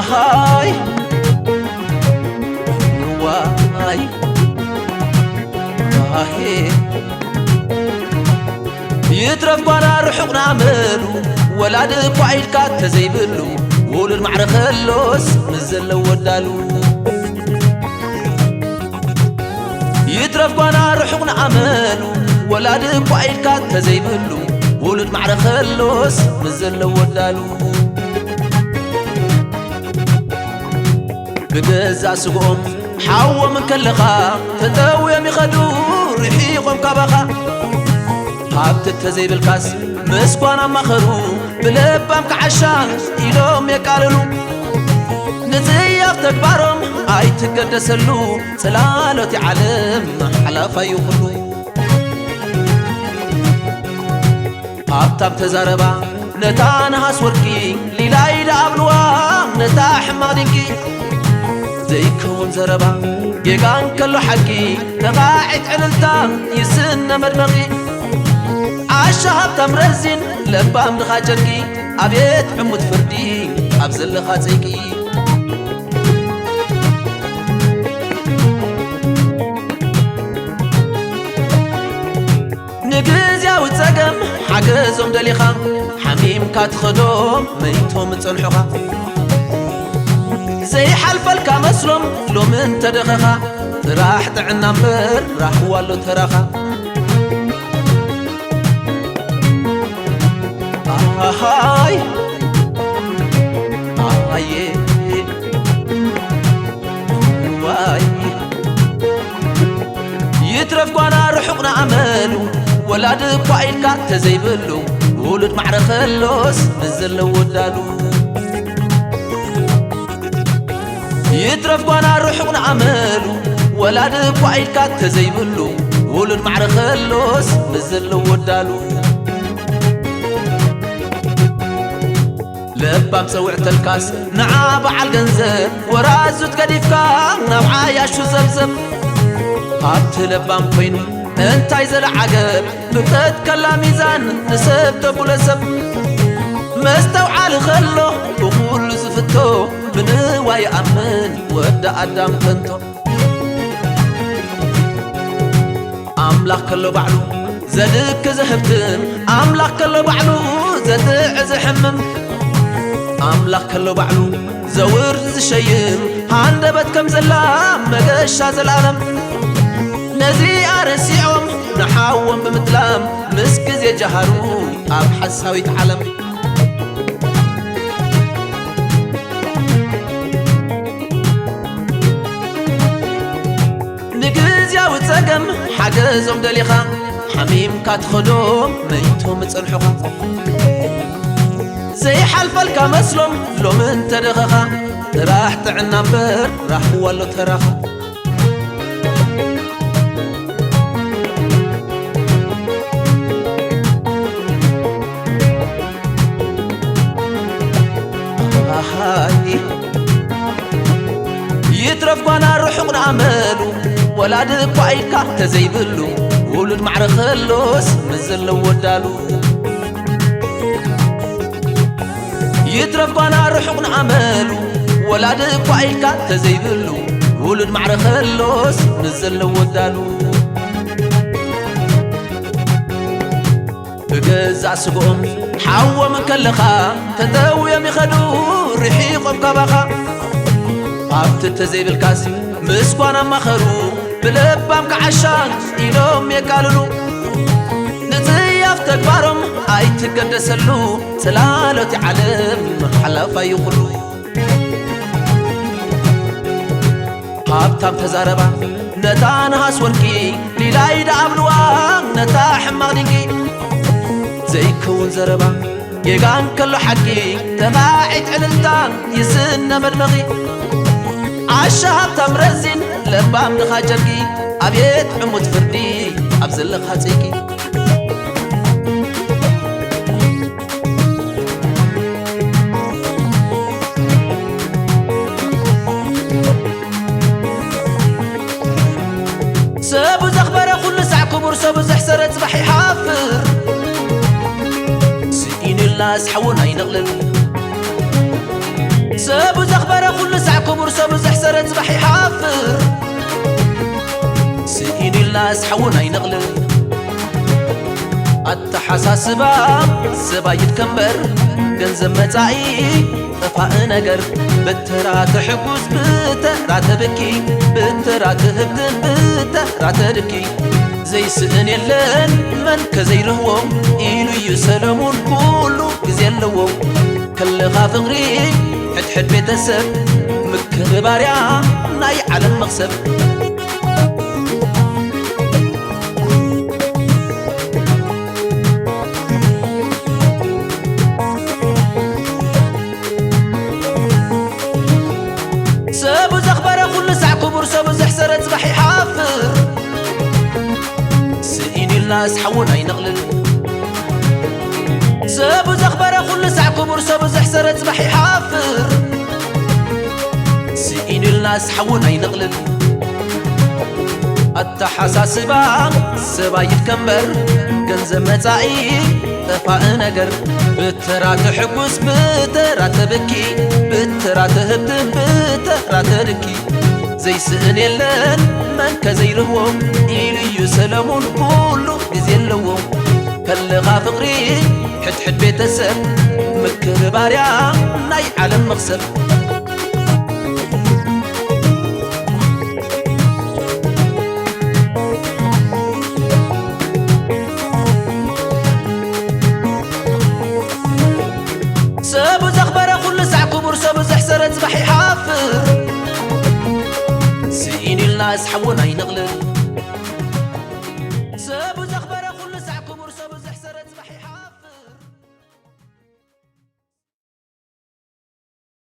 ሃይ ዋይ ሃሄ ይትረፍ ጓና ርሑቕ ንኣመሉ ወላዲ እኳ ኢልካ ተዘይብሉ ውሉድ ማዕረ ከሎስ ምስ ዘለዎ ወዳሉ ይትረፍ ጓና ርሑቕ ንኣመሉ ወላዲ እኳ ኢልካ ተዘይብሉ ውሉድ ማዕረ ከሎስ ምስ ዘለዎ ወዳሉ ብገዛእ ስግኦም ሓዎም እንከለኻ ተጠውዮም ይኸዱ ርሒቖም ካባኻ ሃብቲ ተዘይብልካስ ምስ ጓና ኣማኸሩ ብለባም ክዓሻ ኢሎም የቃልሉ ንጽያፍ ተግባሮም ኣይትገደሰሉ ጽላሎት ዓለም ሓላፋ ይኹሉ ሃብታም ተዛረባ ነታ ነሃስ ወርቂ ሊላይ ደኣብልዋ ነታ ሕማቕ ድንቂ ዘይከውን ዘረባ ጌጋ እንከሎ ሓቂ ተቓዒት ዕልልታ ይስነ መድመቒ ዓሻ ሃብታም ረዚን ለባም ድኻ ጨርቂ ኣቤት ዕሙት ፍርዲ ኣብ ዘለኻ ጸይቂ ንግዝያዊ ጸገም ሓገዞም ደሊኻ ሓሚምካ ትኸዶ መይቶም ጸንሑኻ ዘይሓልፈልካ መስሎም ሎሚ እንተደኸኻ ጥራሕ ጥዕና እምበር ራህዋ ኣሎ ተራኻ ኣሃይ ኣየ ዋይ ይትረፍ ጓና ርሑቕ ንኣመሉ ወላዲ እኳ ኢልካ ተዘይብሉ ውሉድ ማዕረ ከሎስ ንዘለዎ ወዳሉ ይትረፍ ጓና ርሑቕ ንኣመሉ ወላዲ እኳ ኢልካ ተዘይብሉ ውሉድ ማዕረ ከሎስ ንዘለዎ ወዳሉ ለባም ጸውዕተልካስ ንዓ በዓል ገንዘብ ወራዙት ገዲፍካ ናብ ዓያሹ ዘብዘብ ሃብቲ ለባም ኮይኑ እንታይ ዘለዓገብ ፍልጠት ከላ ሚዛን ንሰብ ተብሎ ሰብ መስተውዓሊ ከሎ ብኹሉ ዝፍቶ ብንዋይ ይኣምን ወዲ ኣዳም ከንቶ ኣምላኽ ከሎ ባዕሉ ዘድክ ዘህብትም ኣምላኽ ከሎ ባዕሉ ዘጥዕ ዘሕምም ኣምላኽ ከሎ ባዕሉ ዘውር ዝሸይም ሃንደበት ከም ዘላ መገሻ ዘላለም ነዚኣ ረሲዖም ንሓዎም ብምጥላም ምስ ግዜ ጀሃሩ ኣብ ሓሳዊት ዓለም ንግዝያዊ ጸገም ሓገዞም ደሊኻ ሓሚምካ ትኸዶ መይቶም ጸንሑኻ ዘይሓልፈልካ መስሎም ሎም እንተደኸኻ ጥራሕ ጥዕና እምበር ራህዋ ኣሎ ተራኻ ኣሃይ ይትረፍ ጓና ርሑቕ ንኣመሉ ወላዲ እኳ ኢልካ ተዘይብሉ ውሉድ ማዕረ ከሎስ ምስ ዘለዎ ወዳሉ ይትረፍ ጓና ርሑቕ ንኣመሉ ወላዲ እኳ ኢልካ ተዘይብሉ ውሉድ ማዕረ ከሎስ ምስ ዘለዎ ወዳሉ ብገዛእ ስግኦም ሓዎም ከለኻ ተጠውዮም ይኸዱ ርሒቖም ካባኻ ሃብቲ ተዘይብልካስ ምስ ጓና ኣማኸሩ ብለባም ክዓሻ ኢሎም የቃልሉ ንጽያፍ ተግባሮም ኣይትገደሰሉ ጽላሎት ዓለም ሓላፋ ይኹሉ ሃብታም ተዛረባ ነታ ነሃስ ወርቂ ሊላይ ደኣብልዋ ነታ ሕማቕ ድንቂ ዘይከውን ዘረባ ጌጋ እንከሎ ሓቂ ተባዒት ዕልልታ ይስነ መድመቒ ዓሻ ሃብታም ረዚን ለባም ድኻ ጨርቂ ኣቤት ዕሙት ፍርዲ ኣብ ዘለኻ ጽይቂ ሰቡ ዘኽበረ ኩሉ ሳዕ ክቡር ሰቡ ዘሕሰረ ጽባሕ ይሓፍር ስኢኑላ ኣስሓውን ኣይነቕልል ሰቡ ዘኽበረ ኩሉ ሳዕ ክቡር፣ ሰቡ ዘሕሰረ ጽባሕ ይሓፍር። ስኢን ኢልናስ ሓውን ኣይነቕልል። ኣተሓሳስባ ሰብ ኣይድከምበር፣ ገንዘብ መጻኢ ጠፋኢ ነገር። ብተራ ትሕጉስ ብተራ ተብኪ፣ ብተራ ትህብትን ብተራ ተድኪ። ዘይስእን የለን መን ከዘይርህዎ፣ ኢሉ እዩ ሰለሙን ኩሉ ግዜ ኣለዎ። ከለኻ ፍቕሪ ሕድሕድ ቤተሰብ፣ ምክብባርያ ናይ ዓለም መኽሰብ። ሰቡ ዘኽበረ ኩሉ ሳዕ ክቡር፣ ሰቡ ዘሕሰረ ጽባሕ ይሓፍር። ስኢን ኢልናስ ሓውን ኣይነቕልል። ሰቡ ዘኽበረ ኩሉ ሳዕ ክቡር፣ ሰቡ ዘሕሰረ ጽባሕ ይሓፍር። ስኢን ኢልናስ ሓውን ኣይነቕልል። ኣተሓሳስባ ሰብ ኣይድከምበር፣ ገንዘብ መጻኢ ጠፋኢ ነገር። ብተራ ትሕጉስ ብተራ ተብኪ፣ ብተራ ትህብትን ብተራ ተድኪ። ዘይስእን የለን መን ከዘይርህዎ፣ ኢሉ እዩ ሰለሙን ኩሉ ግዜ ኣለዎ። ከለኻ ፍቕሪ ሕድሕድ ቤተሰብ፣ ምክብባርያ ናይ ዓለም መኽሰብ። ሰቡ ዘኽበረ ኩሉ ሳዕ ክቡር፣ ሰቡ ዘሕሰረ ጽባሕ ይሓፍር። ስኢን ኢልናስ ሓውን ኣይነቕ